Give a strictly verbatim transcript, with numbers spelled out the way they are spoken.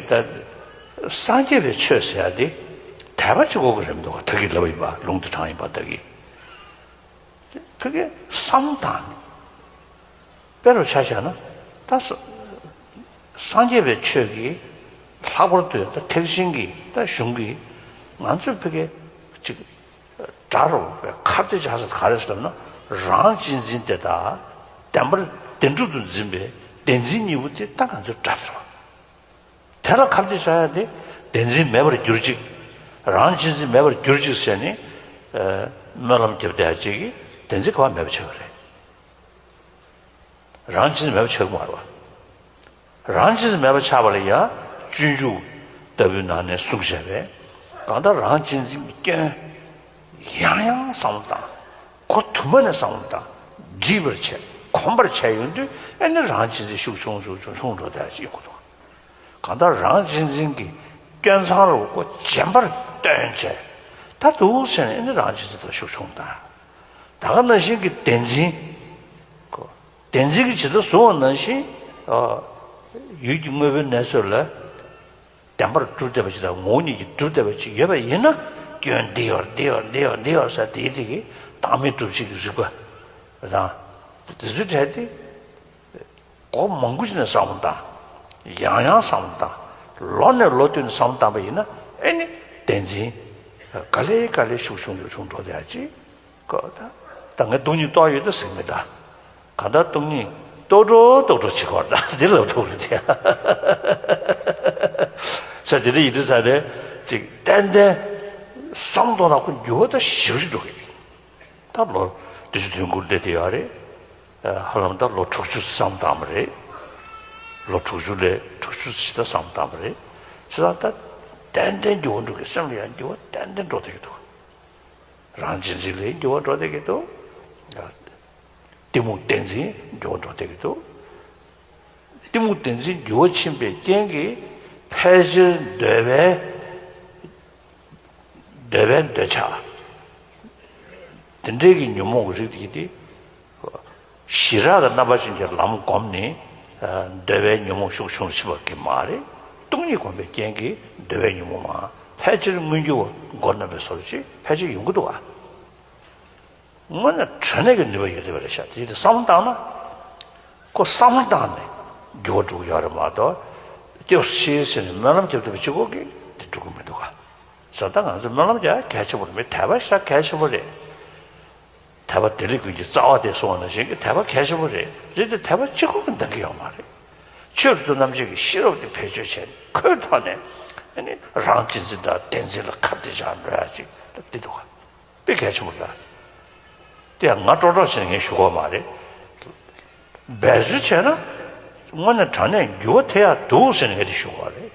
ད་སངས་རྒྱས་པའི་ཆོས་ཟེར་ཡ་དེ་དད་པ་གཅིག་པོ་གི་རེད་མི་འདུག་ག་ད་གིན་ལབ་པ་ཡིན་པ། ལུང་དེ་དྲངས་ཡིན་པ་ད་གིན། ཕ་གི་བསམ་བཏང་ནས། དཔེ་རུ་ཆ་བཞག་ན། ད་ས་སངས་རྒྱས་པའི་ཆོས་ཀྱི་ལྷག་པར་དུ་ད་ཐེག་ཆེན་གྱི་ད་གཞུང་གི་ང་ཚོས་ཕ་གི་ཅིག་དགྲ་རུ་བའི་ཁ་གཏད་བྱ་ས་ག་རེ་ཟེར་ན། རང་གཅེས་འཛིན་དེ་དང་བདེན་པར་བདེན་གྲུབ་ཏུ་འཛིན་པའི་བདེན་འཛིན་གཉིས་པོ་དེ་ད་ང་ཚོའི་དགྲ་ཟེར་བ། དེ་ལ་ཁ་གཏད་བྱ་ཡ་དེ། བདེན་འཛིན་མེད་པར་གྱུར་ཅིག་རང་གཅེས་འཛིན་མེད་པར་གྱུར་ཅིག་ཟེར་ནས། ཨ། སྨོན་ལམ་རྒྱབ་བསྡད་ཡ་ཅིག་གིས་བདེན་འཛིན་ག་པར་མེད་པ་བྱེད་ཀྱི་རེད། རང་གཅེས་འཛིན་མེད་པ་ཆགས་ཀྱི་མ་རེད་པ། རང་གཅེས་འཛིན་མེད་པ་ཆགས་པ་ལ་ཡང་སྤྱོད་འཇུག་ལྟ་བུའི་ནང་ནས་གསུངས་བཞག་པས། གང་ལྟར་རང་གཅེས་འཛིན་གྱི་སྐྱོན་ཡང་ཡང་བསམ་བློ་བཏང་། གོ་དུ་མ་ནས་བསམ་བློ་བཏང་། འདྲིས་པར་བྱས། གོམས་པར་བྱས་ཡོང་དུས། ཨ་ནི་རང་གཅེས་འཛིན་ཤུགས་ཆུང་ཆུང་ཆུང་ཆུང་འགྲོ་བསྡད་ཡ་ཅིག་ཡོང་གི་འདུག་གང་ལྟར་རང་གཅེས་འཛིན་གྱི་སྐྱོན་མཚང་རུ་ཁོ་རྗེན་པར་བཏོན་བྱས། ད་འདུག་ཟེར་ནས་ཨ་ནི་རང་གཅེས་འཛིན་དེ་ཤུགས་ཆུང་བཏང་། ད་ག་ནང་བཞིན་གྱི་བདེན་འཛིན། ཁོ་བདེན་འཛིན་གྱི་ཇི་ལྟར་བཟུང་བ་ནང་བཞིན། ཨ། ཡུལ་གྱི་དངོས་པོའི་གནས་ཚོད་ལ་བདེན་པར་གྲུབ་བསྡད་པ་ཅིག་དང་ངོ་བོ་ཉིད་ཀྱིས་གྲུབ་བསྡད་པ་ཅིག་ཡོད་པ་ཡིན་ན། སྐྱོན་འདི་ཡོད་འདི་ཡོད་འདི་ཡོད་འདི་ཡོད་ཟེར་དེའི་རིགས་ཀྱི་བདག་མེད་སྒྲུབ་བྱེད་ཀྱི་རིགས་པ་དང་། དེ་ཚོའི་གྲས་དེ། སྒོ་མང་པོ་ཞིག་ནས་བསམ་བློ་བཏང་། ཡང་ཡང་བསམ་བློ་བཏང་། ལོ་ནས་ལོ་བསྟུད་ནས་བསམ་བློ་བཏང་པ་ཡིན་ན། ཨེ་ནི་བདེན་འཛིན་ག་ལེ་ག་ལེ་ཤུགས་ཆུང་ཆུང་ཆུང་འགྲོ་བསྡད་ཡ་ཅིག་ཁོ་ད། ད་ངས་སྟོང་ཉིད་རྟོགས་ཡོད་ད་ཟེར་མི་ད། གང་ལྟར་སྟོང་ཉིད་རྟོགས་འགྲོ་རྟོགས་འགྲོ་བྱེད་ཀྱི་ཡོད་རེད་ད། འདི་ལབ་ཐུབ་རེད་དེ། ས་དེ་འདྲ་ཡིན་དུས་ས་དེ་ཅིག་ཏན་ཏན་བསམ་བློ་གཏོང་ན་ཁོ་འགྱུར་བ་ད་ཞེ་པོ་ཅིག་འགྲོ་གི་རེད། ད་ལོ་བདུན་ཅུ་དོན་དགུ་སླེབས་བསྡད་ཡོད་རེད། ཨ། ཧ་ལམ་ད་ལོ་དྲུག་ཅུ་བསམ་བཏང་བ་རེད། ལོ་དྲུག་ཅུ་ལས་དྲུག་ཅུ་ཞིག་ད་བསམ་བཏང་བ་རེད། བྱས་ཙང་ད་ཏན་ཏན་འགྱུར་བ་འགྲོ་གི། སེམས་ལ་ཡང་འགྱུར་བ་ཏན་ཏན་འགྲོ་བསྡད་ཀྱི་འདུག་རང་གཅེས་འཛིན་ལ་འགྱུར་བ་འགྲོ་བསྡད་ཀྱི་འདུག་གཏི་མུག་བདེན་འཛིན་འགྱུར་བ་འགྲོ་བསྡད་ཀྱི་འདུག་གཏི་མུག་བདེན་འཛིན་འགྱུར་བ་ཕྱིན་པའི་རྐྱེན་གྱིས་ཕལ་ཆེར་འདོད་པའི། འདོད་པའི་འདོད་ཆགས། དེ་འདྲའི་གི་ཉོན་མོངས་ཀྱི་རིགས་དེ་དེ། ཞི་རགས་དང་རྣམ་པ་ཅན་གྱི་ལམ་བསྒོམས་ནས། ཨ། འདོད་པའི་ཉོན་མོངས་ཤུགས་ཆུང་ཕྱིན་པ་གི་མ་རེད། སྟོང་ཉིད་བསྒོམས་པའི་རྐྱེན་གྱིས་འདོད་པའི་ཉོན་མོངས་མ་ཕལ་ཆེར་མངོན་གྱུར་བ་མགོ་རྣམ་པའི་བཟོ་འདྲ་ཅིག་ཕལ་ཆེར་ཡོང་གི་འདུག་ག་དངོས་གནས་དྲང་གནས་ཀྱི་ནུས་པ་ཡོད་བསྡད་པ་རེད་ཤག་དེ་དེ་བསམ་བློ་བཏང་ན། ཁོ་བསམ་བློ་བཏང་ནས་འགྱུར་བ་འགྲོ་གི་ཡོད་རེད་མ་གཏོགས། སྐྱབས་སུ་མཆི་ཟེར་ནས་སྨོན་ལམ་རྒྱབ་བསྡད་པ་གཅིག་པོ་གིས་དེ་འགྲོ་གི་མི་འདུག་ག་ས་ད་ང་ཚོ་སྨོན་ལམ་རྒྱག་གལ་ཆེན་པོ་རེད། མི་དད་པ་ཞེ་དྲག་གལ་ཆེན་པོ་རེད། དད་པ་དེ་ལས་ཀུན་གྱི་རྩ་བ་སྟེ་གསུངས་པ་ནང་བཞིན་གྱི་དད་པ་གལ་ཆེན་པོ་རེད། རེད་དེ་དད་པ་གཅིག་པོ་གིས་འདང་གི་ཡོད་མ་རེད། ཆོས་རིག་ཏུ་རྣམ་འབྱེད་ཀྱི་ཤེས་རབ་དེ་བེད་སྤྱོད་བྱས་ནས་ཁོའི་ཐོག་ནས། ཨ་ནི་རང་གཅེས་འཛིན་དང་བདེན་འཛིན་ལ་ཁ་གཏད་བྱ་འགྲོ་ཡ་ཅིག་ད་དེ་འདུག་ག་དཔེ་གལ་ཆེན་པོ་རེད་ད། དེ་ཡང་ང་ཀྲོག་ཀྲོག་བྱས་ནས་ངས་ཞུ་གི་ཡོད་མ་རེད། འབད་རྩོལ་བྱས་ན་དངོས་གནས་དྲང་གནས་འགྱུར་བ་ཐེབས་ཡག་འདུག་ཟེར་ནས་ངས་དེ་ཞུ་གི་ཡོད་རེད།